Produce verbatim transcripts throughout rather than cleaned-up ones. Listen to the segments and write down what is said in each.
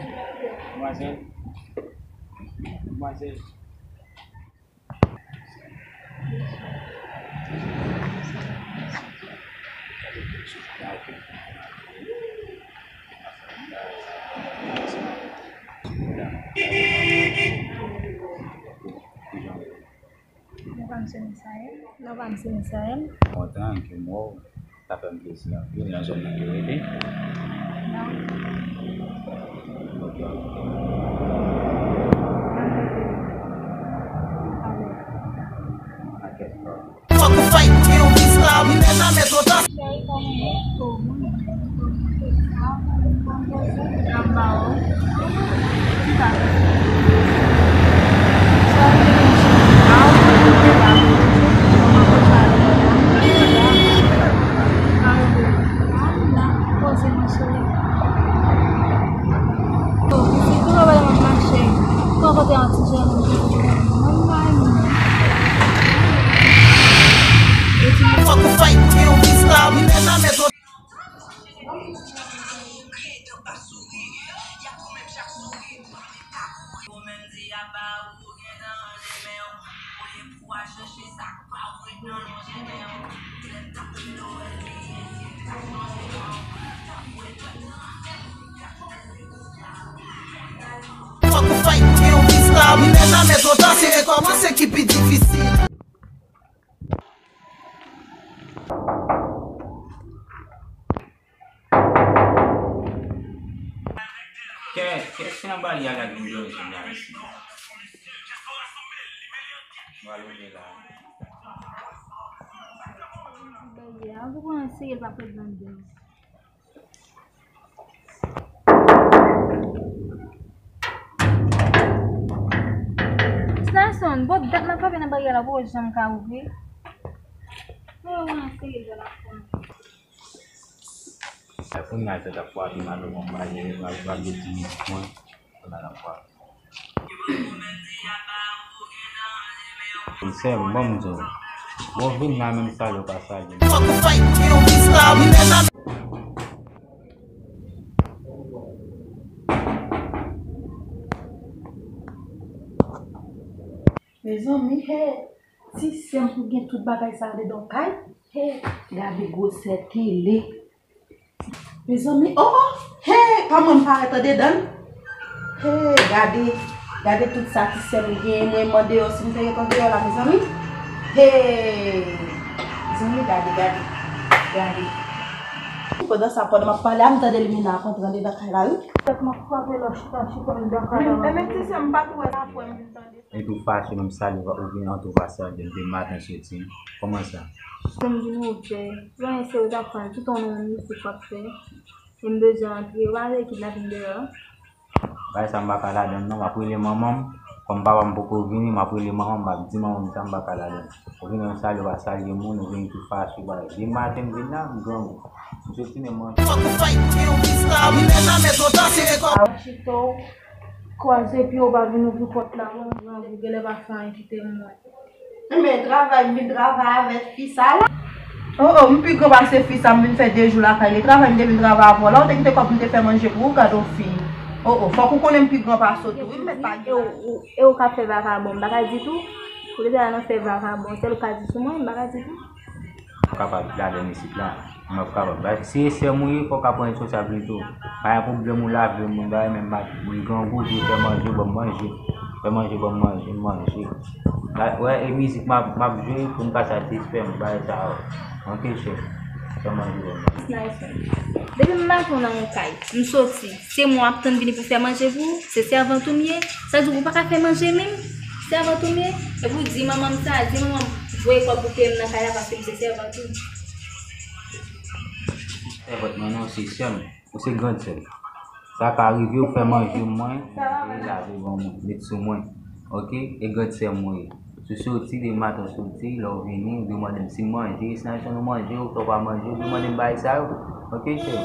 Madmwazèl. Madmwazèl. Non pa m se Misaèl. Non pa m se Misaèl. Kontan ke m wè w. Sa fè m plezi anpil nan zòn nan ke w rete. Non. Ok, ok. Fòk ou fight pou gen yon vis la, wi, men nan men twò ta. Cheri, kòman w ye? Kòman w ye? Kòman w ye? Sa w konn poze? M ap ba w. Ki bagay? Sa w te menm jan. A w konn poze bagay. Kòman poze bagay la? Kòman poze bagay la? Poze mwen sou li. Yo, pitit, tou lè w wè m ap mache, tou w kote yon ti jèn moun ki di mwen bay moun. Fòk ou fight pou gen yon vis la, wi, men nan men twò. Fòk ou fight pou gen yon vis la, wi, men nan men twò ta, se rekòmanse ki pi difisil. Kè, kè, se nan baryè a gade moun yo jwenn la isi. Mwen al ouvri la. Baryè a, ou pran seri l pa fè grandèz. Snayson, bon, dat m ap frape nan baryè la, poko janm ka ouvri. Mwen wè yon seri de la fòm. Kounye a tèt ap frape m, alò mwen m ale, m al frape ti mizik mwen, kounye a l ap frape. Sè m, ban m di w. Bon, vin la menm salye w pa salye m. Mezanmi, hey, ti sè m pou gen tout bagay sa a dedan kay. Hey, gade gwosè tele. Mezanmi, oh, oh, hey, pa mwen m parèt andedan. Hey, gade, gade tout sa ti sè m gen, mwen mande yo si m te ret andeyò la, mezanmi. Hey, mezanmi, gade, gade, gade. Pandan sa, pandan m ap pale a, m tande Limena ap antre andedan kay la, wi. Tèt mwen frape lè w chita, chita andedan kay la. Men, men ti sè m pa t wè sa, frè m vin tande. Epi w fache menm salye w pa, ou vin antre w pa salye m depi maten soti. Kòman sa? Pou m vin ouvè. Gen seri zafè, tout an nan mizik w ap fè. E m bezwen antre. Ou pa vle kidnapin deyò? Bagay sa m pa ka ladann non, m ap rele manman m. Kòm papa m poko vini, m ap rele manman m, m ap di manman m sa m pa ka ladann. Ou vin yon salye w pa salye moun, ou vin tou fache, bagay. Depi maten m vin la, m grangou. M soti menm manje. Fòk ou fight pou gen yon vis la, wi, men nan men twò ta, se rekò. Chita w. Kwaze pye w pa vin ouvri pòt la, bon, grangou, genlè pa fè anyen kite m wè. Men travay, m vin travay avèk fi sa la. Oh, oh, m pi gran pase fi sa, m vin fè de jou lakay li. Travay, m te vin travay avè w la, ou te kite kòb m te fè manje pou ou, gad on fi. Oh, oh, fòk ou konnen m pi gran pase w tou, wi, m mèt pa gen. E w, e w k ap fè vakabon, m pa ka di tou. Ou te la nan fè vakabon, sèl ou ka di sou mwen, m pa ka di tou. Ou kapab ladann isit la. M ap kapab. Ba, si e sè m ou ye, fò w ka pran responsablite w. Pa gen pwoblèm ou lave moun, bagay, men m ap, m grangou, di fè manje, ban m manje. Fè manje, ban m manje, m manje. Ba, wè, e mizik m ap, m ap jwe pou m ka satisfè m, bagay sa yo. Ok, chèf. Fè manje, ban m manje. Nice. Depi m maten nan yon kay, m soti. Se mwen w ap tann vini pou fè manje pou ou? Se sèvant ou m ye? Sa di ou pa ka fè manje menm? Sèvant ou m ye? Epi w di manman m sa, di manman m voye kòb pou peye m nan kay la paske m se sèvant ou. Sèvant mwen non, se sè m. Ou se grand sè m. Sa ka rive ou fè manje mwen, ou lave ban mwen, met sou mwen. Ok? E grand sè m ou ye. Si w soti depi maten w soti, lè w vini, ou demande m si m manje, si nan jan nou manje, ou fè w pa manje, ou demande m bagay sa yo. Ok, cheri?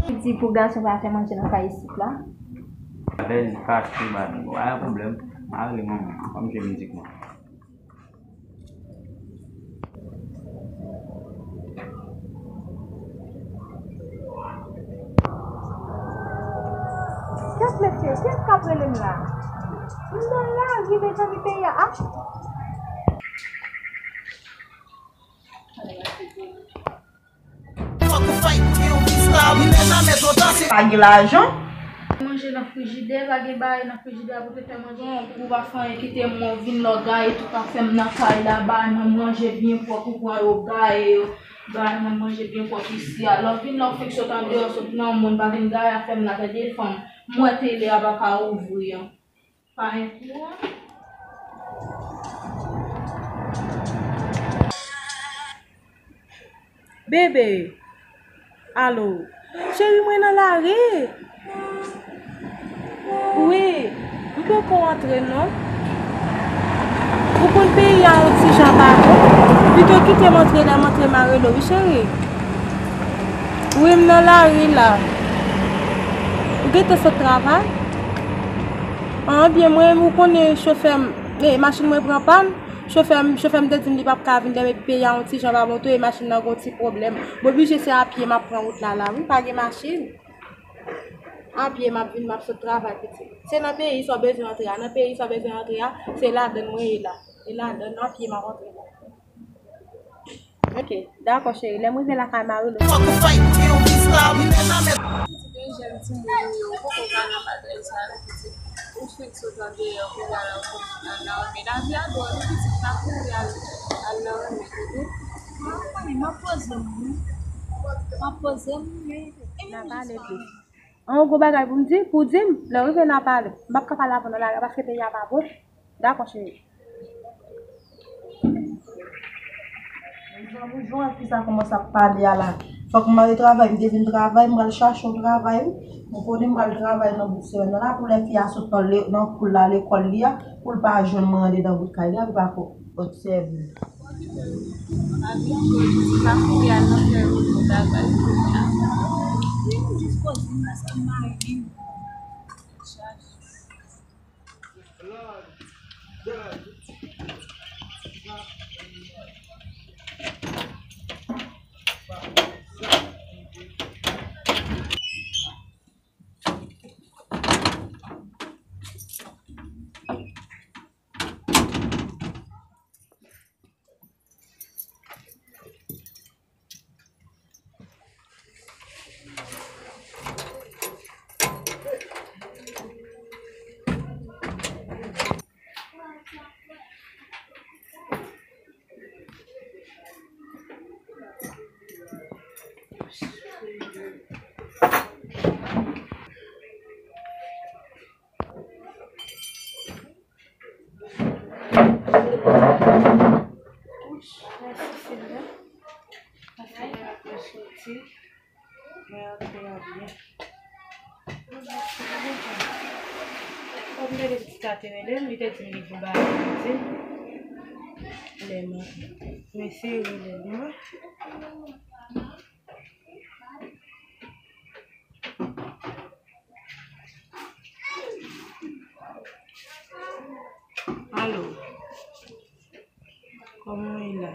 Li di pou gason pa fè manje nan kay isit la. Bèl fache, pa gen pwoblèm. M a rele manman m. Ban m jwe mizik mwen. Kiyès mesye? Kiyès k ap rele m la? M nan lari, mezanmi, peyi a ap. Fòk ou fay pou gen yon vi stab. Lè nan mezon danse. Pa gen lajan. Manje nan frijidè, pa gen bagay nan frijidè pou te fè manje. Bon, pou pa fè anyen, kite m, mwen vin lò gaye tou ka fè m nan kay la, bay mwen manje byen pwòp, ou pran yo gaye yo, bay mwen manje byen pwòp isi a. Lè w vin lè w fenk sot andeyò, sot nan yon moun, pa vin gaye afè m la, tande fanm. M wè tele a pa ka ouvri an. Pa gen kouran. Bebe. Alo. Cheri, mwen nan lari. Wi. M poko antre non. Ou konn peyi a yon ti jan pa bon. Pito kite m antre, lè m antre m a rele w, wi cheri. Wi, m nan lari la. Ou gentan sot travay? An, byen, mwen, ou konnen chofè m, e, machin mwen pran pàn. Chofè m, chofè m te di m li p ap ka vin demen peyi a yon ti jan pa bon tou, e machin nan gon ti pwoblèm. M oblije se a pye m ap pran wout la la, wi, pa gen machin. A pye m ap vin, m ap sot travay, pitit. Se nan peyi sa w bezwen antre a, nan peyi sa w bezwen antre a, se ladann mwen ye la. E ladann, a pye m ap antre la. Ok, dakò, cheri. Lè m rive lakay m a rele w. Fòk ou fay pou gen yon vi stab. Lè nan men. Pitit, e jèn timoun ou ye, ou poko ka nan bagay sa yo, pitit. Ou fenk sot andeyò, kounye a la, ou fenk al nan lame. Lavi a dwòl, wi, pitit, pa kouri al, al nan lame, tande. Mwen, mwen, m ap poze m, wi. M ap poze m, men, e nan pale plis. An, yon gwo bagay pou m di, pou w di m, lè w rive n a pale. M p ap ka pale avè w nan lari a, paske peyi a pa bon. Dakò, cheri. Mezanmi, jan fi sa kòmanse ap pale a la. Fòk m ale travay, m te vin travay, m pral chache yon travay, wi. M konnen m pral travay nan bout semèn nan la, pou lè fi a sot nan le-, nan koul la, lekòl li a, pou l pa jwenn mwen andedan bout kay li a, pou l pa ko-, obsève m. Mèsi, Silvia. Paske lè apre soti, mwen antre a byen. Kòm te di pitit la te rele m, li te di m li gen bagay pou di m. Lè m, mwen eseye rele l, non. Alo. Kòman w ye la?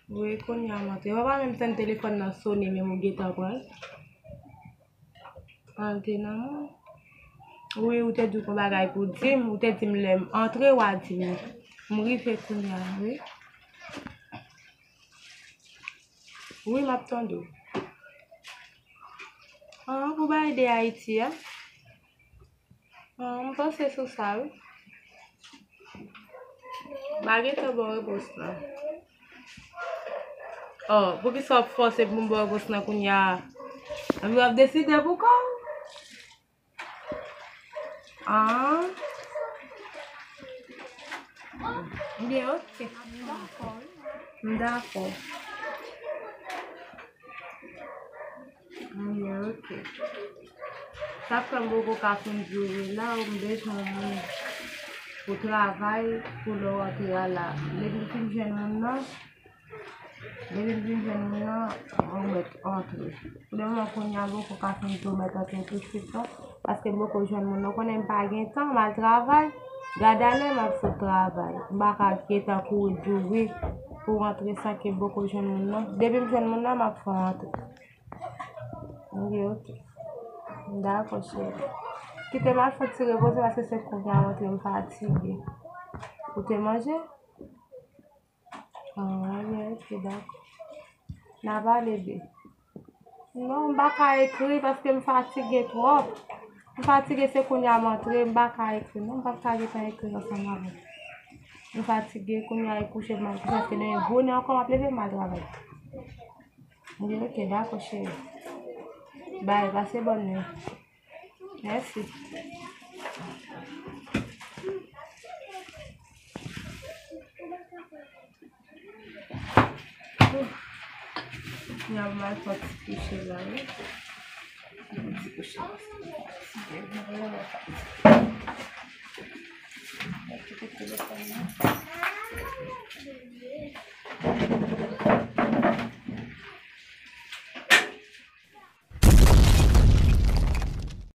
Wi, kounye a m antre. Ou pa menm tann telefòn nan sone, menm ou gentan pran l. An, l te nan men w. Wi, ou te di w gon bagay pou di m. Ou te di m lè m antre, w a di m. M rive kounye a, wi. Wi, m ap tande w. An, pou bay de Ayiti a? An, m panse sou sa, wi. M pa gentan ba w repons lan. O, poukisa w ap fòse pou m ba w repons lan kounye a? Epi w ap deside pou kò w? An. Byen, ok. M dakò, wi. M dakò. Byen, ok. Sa fè m poko ka fin di w wi la, m bezwen yon moun pou travay, pou lè w antre a la. Depi m fin jwenn moun nan, Depi m fin jwenn moun nan, mwen mèt antre. Pou le moman kounye a, m poko ka fin di w mèt antre tousuit non. Paske m poko jwenn moun nan. Ou konnen m pa gen tan, m al travay. Gade alè m ap sot travay. M pa ka gentan kouri di w wi pou w antre san ke m poko jwenn moun nan. Depi m jwenn moun nan, m ap fè w antre. Ok, ok. Dakò, cheri. Kite m al fè ti repoze paske se kounye a m antre, m fatige. Ou te manje? Ah, ebyen, ok, dakò. N a pale, bebe. Non, m pa ka ekri paske m fatige twòp. M fatige, se kounye a m antre, m pa ka ekri. Non, m p ap ka gentan ekri ansanm avè w. M fatige, kounye a e kouche m al kouche paske demen bonè ankò m ap leve m al travay. M di, ok, dakò, cheri. Bay, pase bòn nwit. Mèsi. N ap mal fè ti kouche la, wi. Ti kouche. Kite telefòn nan.